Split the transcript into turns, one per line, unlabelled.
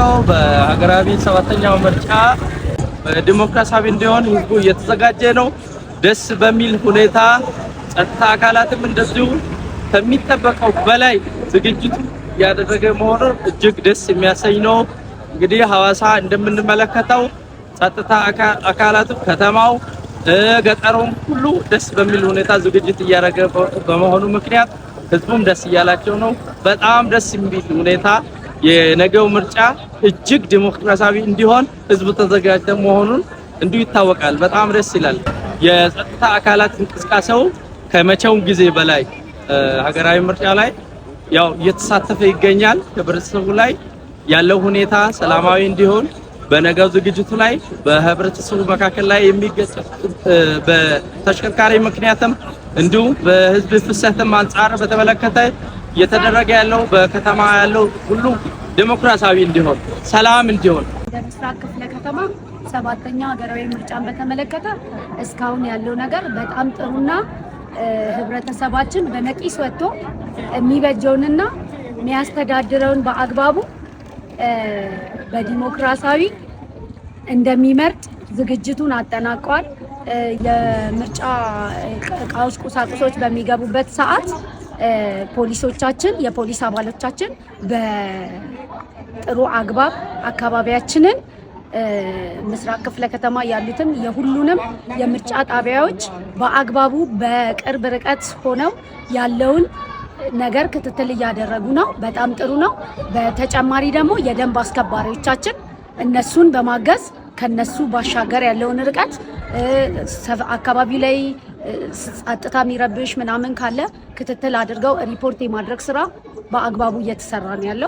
እንደሚታወቀው በሀገራዊ ሰባተኛው ምርጫ ዲሞክራሲያዊ እንዲሆን ህዝቡ እየተዘጋጀ ነው። ደስ በሚል ሁኔታ ጸጥታ አካላትም እንደዚሁ ከሚጠበቀው በላይ ዝግጅቱ እያደረገ መሆኑን እጅግ ደስ የሚያሰኝ ነው። እንግዲህ ሐዋሳ እንደምንመለከተው ጸጥታ አካላቱ ከተማው፣ ገጠሩም ሁሉ ደስ በሚል ሁኔታ ዝግጅት እያደረገ በመሆኑ ምክንያት ህዝቡም ደስ እያላቸው ነው። በጣም ደስ የሚል ሁኔታ የነገው ምርጫ እጅግ ዲሞክራሲያዊ እንዲሆን ህዝቡ ተዘጋጅተ መሆኑን እንዲሁ ይታወቃል። በጣም ደስ ይላል። የጸጥታ አካላት እንቅስቃሴው ከመቼውም ጊዜ በላይ ሀገራዊ ምርጫ ላይ ያው እየተሳተፈ ይገኛል። ህብረተሰቡ ላይ ያለው ሁኔታ ሰላማዊ እንዲሆን በነገው ዝግጅቱ ላይ በህብረተሰቡ መካከል ላይ የሚገጭ በተሽከርካሪ ምክንያትም እንዲሁም በህዝብ ፍሰትም አንጻር በተመለከተ እየተደረገ ያለው በከተማ ያለው ሁሉ ዲሞክራሲያዊ እንዲሆን፣ ሰላም እንዲሆን።
በምስራቅ ክፍለ ከተማ ሰባተኛ ሀገራዊ ምርጫን በተመለከተ እስካሁን ያለው ነገር በጣም ጥሩና ህብረተሰባችን በነቂስ ወጥቶ የሚበጀውንና የሚያስተዳድረውን በአግባቡ በዲሞክራሲያዊ እንደሚመርጥ ዝግጅቱን አጠናቋል። የምርጫ እቃዎች፣ ቁሳቁሶች በሚገቡበት ሰዓት ፖሊሶቻችን፣ የፖሊስ አባሎቻችን በጥሩ አግባብ አካባቢያችንን ምስራቅ ክፍለ ከተማ ያሉትን የሁሉንም የምርጫ ጣቢያዎች በአግባቡ በቅርብ ርቀት ሆነው ያለውን ነገር ክትትል እያደረጉ ነው። በጣም ጥሩ ነው። በተጨማሪ ደግሞ የደንብ አስከባሪዎቻችን እነሱን በማገዝ ከነሱ ባሻገር ያለውን ርቀት አካባቢው ላይ ጸጥታ የሚረብሽ ምናምን ካለ ክትትል አድርገው ሪፖርት የማድረግ ስራ በአግባቡ እየተሰራ ነው ያለው።